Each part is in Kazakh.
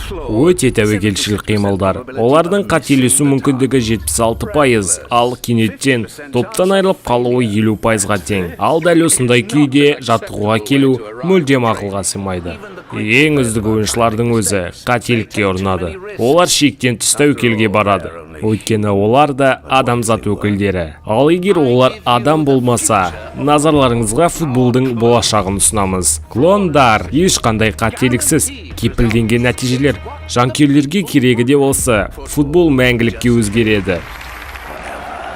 Өте тәуекелшіл қимылдар. Олардың қателесу мүмкіндігі 76%, ал кенеттен топтан айырылып қалуы 50%-ға тең. Ал дәл осындай күйде жаттығуға келу мүлдем ақылға сыймайды. Ең үздік ойыншылардың өзі қателікке ұрынады. Олар шектен тыс тәуекелге барады. Өйткені олар да адамзат өкілдері. Ал егер олар адам болмаса, назарларыңызға футболдың болашағын ұсынамыз. Клондар ешқандай қателіксіз, кепілденген нәтижелер. Жанкүйерлерге керегі де осы. Футбол мәңгілікке өзгереді.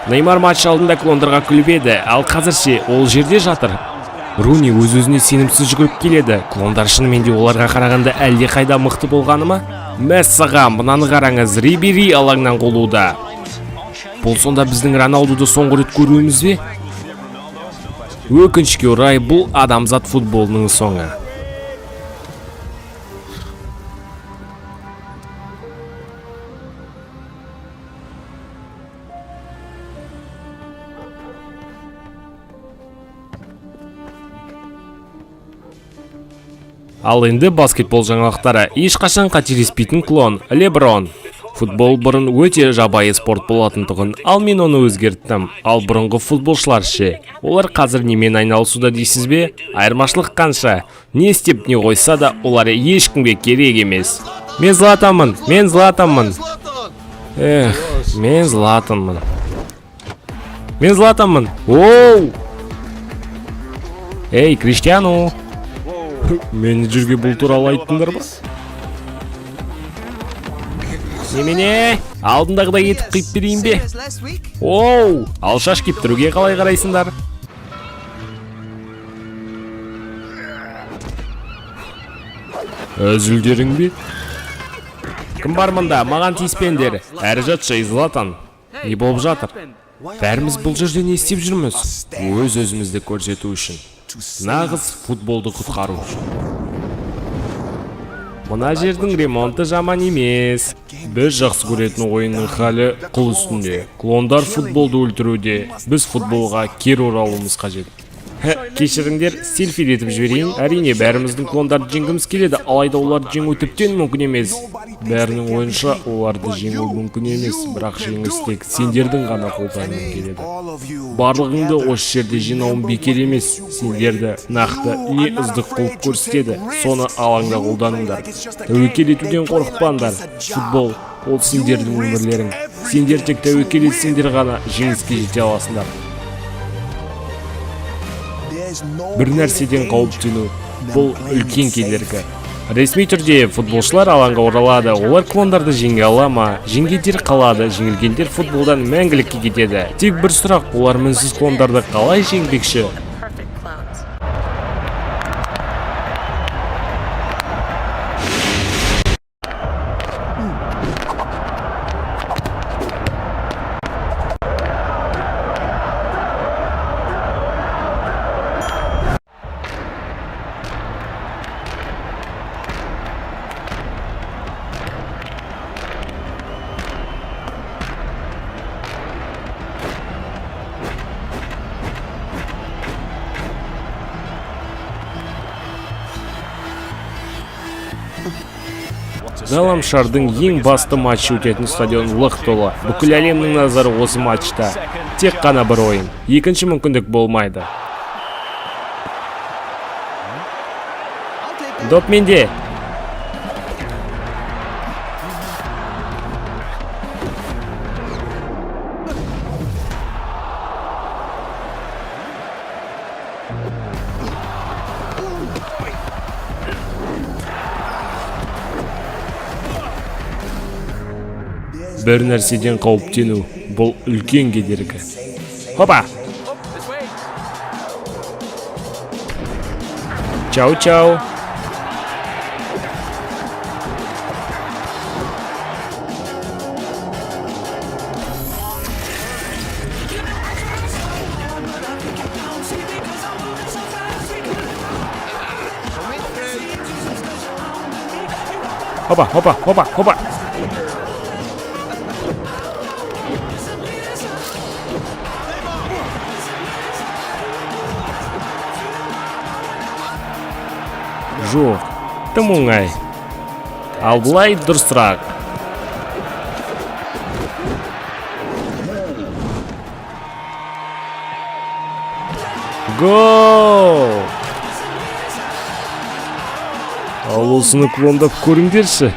Неймар матч алдында клондарға күліп еді, ал қазірше ол жерде жатыр. Руни өз-өзіне сенімсіз жүгіріп келеді. Клондар шынымен де оларға қарағанда әлде қайда мықты болғаны ма? Мәссаған, мынаны қараңыз, Рибери алаңнан қуылуда. Бұл сонда біздің Роналдуды соңғы рет көруіміз бе? Өкінішке орай, бұл адамзат футболының соңы. Ал енді баскетбол жаңалықтары. Ешқашан қателеспейтін клон Леброн. Футбол бұрын өте жабайы спорт болатындығын, ал мен оны өзгерттім. Ал бұрынғы футболшылар ше? Олар қазір немен айналысуда дейсіз бе? Айырмашылық қанша? Не істеп не қойса да, олар ешкімге керек емес. Мен Златанмын, мен Златанмын. Эх, мен Златанмын. Мен Златанмын. Оу! Эй, Криштиану! Менеджерге бұл туралы айттыңдар ба? Немене? Алдындағыдай етіп қиып берейін бе? Оу! Ал шаш кептіруге қалай қарайсыңдар? Әзілдерің бе? Кім бар мында? Маған тиіспеңдер. Әрі жатшы, Златан. Не болып жатыр? Бәріміз бұл жерде не істеп жүрміз? Өз өзімізді көрсету үшін. Нағыз футболды құтқару үшін. Мына жердің ремонты жаман емес. Біз жақсы көретін ойынның халі қыл үстінде. Клондар футболды өлтіруде. Біз футболға кері оралуымыз қажет. Кешіріңдер, селфилетіп жіберейін. Әрине, бәріміздің клондарды жеңгіміз келеді, алайда оларды жеңу тіптен мүмкін емес. Бәрінің ойынша оларды жеңу мүмкін емес, бірақ жеңіс тек сендердің ғана қолдарыңнан келеді. Барлығыңды осы жерде жинауым бекер емес. Сендерді нақты не үздік қылып көрсетеді, соны алаңда қолданыңдар. Тәуекел етуден қорықпаңдар. Футбол ол сендердің өмірлерің. Сендер тек тәуекел етсеңдер ғана жеңіске жете аласыңдар. Бір нәрседен қауіптену бұл үлкен кедергі. Ресми түрде футболшылар алаңға оралады. Олар клондарды жеңе ала ма? Жеңгендер қалады, жеңілгендер футболдан мәңгілікке кетеді. Тек бір сұрақ, олар мінсіз клондарды қалай жеңбекші? Perfect clones. Ғаламшардың ең басты матчы өтетін стадион лық толы. Бүкіл әлемнің назары осы матчта. Тек қана бір ойын. Екінші мүмкіндік болмайды. Доп менде. Бір нәрседен қауіптену бұл үлкен кедергі. Хопа! Чау, чау. Хопа, хопа, хопа, хопа. Жоқ, тым оңай. Ал былай дұрысырақ. Гол! Ал осыны клондап көріңдерші.